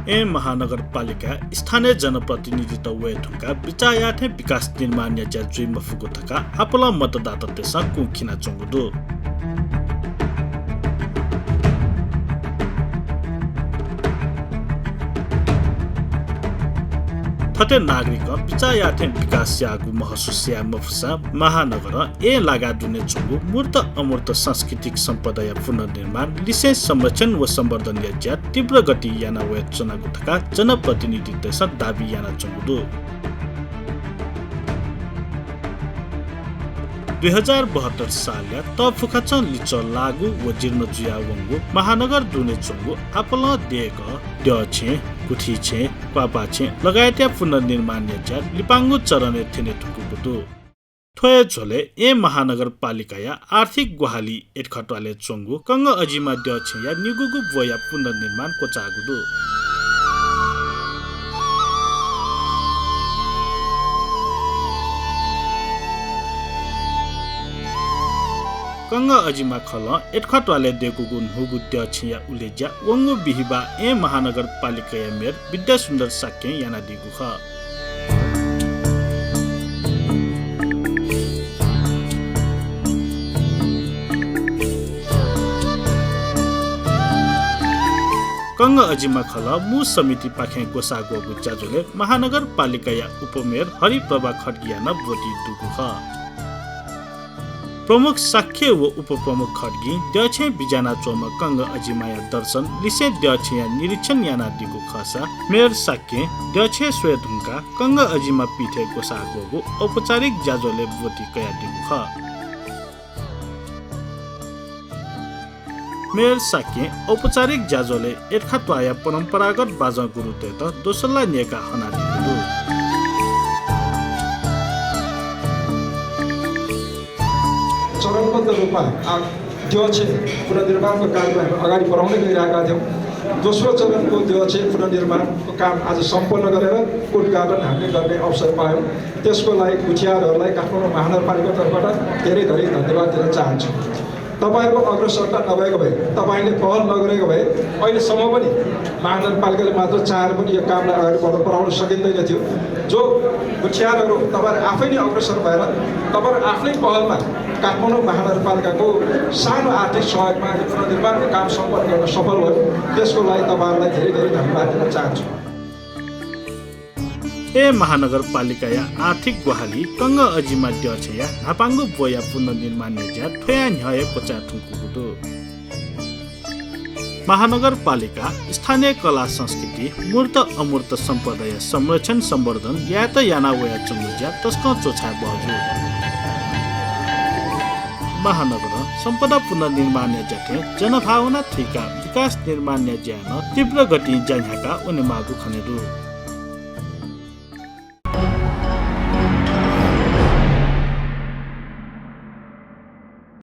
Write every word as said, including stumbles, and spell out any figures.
येँ महानगरपालिकाय् स्थानीय जनप्रतिनिधित वये धुंकाः बिचाः याःथें विकास निर्माणया ज्या जुइ मफुगु धकाः आपालं मतदातातय्सं कुंखिनाच्वंगु दु। थथे नागरिकं बिचाः याःथें विकास याःगु महसुस याये मफुसां महानगरं येँ लागाः दुने च्वंगु मूर्त अमूर्त सांस्कृतिक सम्पदाया पुनर्निर्माण, लिसें संरक्षण व संवर्धनया ज्या तीव्र गतिं याना वयाच्वनागु धकाः जनप्रतिनिधितय्सं दाबी यानाच्वंगु दु। दुई हजार बहत्तर सालया तःफुखाचं लिच्वः लाःगु व जीर्ण जुयावंगु महानगर दुने च्वंगु आपालं देगः, द्यःछेँ, गुथिछेँ, क्वापाछेँ लगायतया पुनर्निर्माणया ज्या लिपांगु चरणय् थ्यने धुंकूगु दु। थ्व हे झ्वलय् येँ महानगरपालिकाया आर्थिक ग्वाहालि एतखा त्वालय् च्वंगु कंग अजिमा द्यःछेँया निगूगु ब्वया पुनर्निर्माण क्वचाःगु दु। कंग अजिमा खलं एतखा त्वालय् दय्कूगु न्हूगु द्यःछेँया उलेज्या वंगु बिहिबाः येँ महानगरपालिकाया मेयर विद्यासुन्दर शाक्यं यानादीगु खः। कंग अजिमा खलं मू समितिपाखें ग्वसाः ग्वःगु ज्याझ्वलय् महानगरपालिकाया उपमेयर हरिप्रभा खड्गीया नं ब्वति दुगु खः। प्रमुख शाक्य व उपप्रमुख खड्गीं द्यःछेँय् बिज्यानाच्वंम्ह कंग अजिमाया दर्शन लिसें द्यःछेँया निरीक्षण यानादीगु खःसा मेयर शाक्यं द्यःछेँय् स्वये धुंकाः कंग अजिमा पीठय् ग्वसाः ग्वःगु औपचारिक ज्याझ्वलय् ब्वति कयादीगु खः। मेयर शाक्यं औपचारिक ज्याझ्वलय् एतखा त्वाःया परम्परागत बाजं गुरुतय्त दोसल्ला न्ययेका हनादीगु दु। चरणबद्ध रूपमा आ, द्यःछेँ पुनर्निर्माणको कार्यक्रम अगाडि बढाउँदै गइरहेका थियौँ। दोस्रो चरणको द्यःछेँ पुनर्निर्माणको काम आज सम्पन्न गरेर उद्घाटन हामीले गर्ने अवसर पायौँ। त्यसको लागि गुठियारहरूलाई काठमाडौँ महानगरपालिकातर्फबाट धेरै धेरै धन्यवाद दिन चाहन्छु। तपाईँको अग्रसरता नभएको भए, तपाईँले पहल नगरेको भए अहिलेसम्म पनि महानगरपालिकाले मात्र चाहेर पनि यो कामलाई अगाडि बढ-, बढाउन सकिँदैन थियो। जो गुठियारहरू तपाईँहरू आफै नै अग्रसर भएर तपाईँहरू आफ्नै पहलमा काठमाडौँ महानगरपालिकाको सानो आर्थिक सहयोगमा यो पुनर्निर्माणको काम सम्पन्न गर्न सफल भयो, त्यसको लागि तपाईँहरूलाई धेरै धेरै धन्यवाद दिन चाहन्छु। येँ महानगरपालिकाया आर्थिक ग्वाहालि कंग अजिमा द्यःछेँया न्हापांगु ब्वया पुनर्निर्माणया ज्या थ्वया न्ह्यः हे क्वचाये धुंकूगु दु। महानगरपालिका स्थानीय कला संस्कृति, मूर्त अमूर्त सम्पदाया संरक्षण संवर्धन यायेत याना वयाच्वंगु ज्या तसकं च्वछाये बहःजू। महानगरं सम्पदा पुनर्निर्माणया ज्या थें जनभावना थुइकाः विकास निर्माणया ज्याय् नं तीव्र गतिं ज्या न्ह्याका वनेमाःगु खने दु।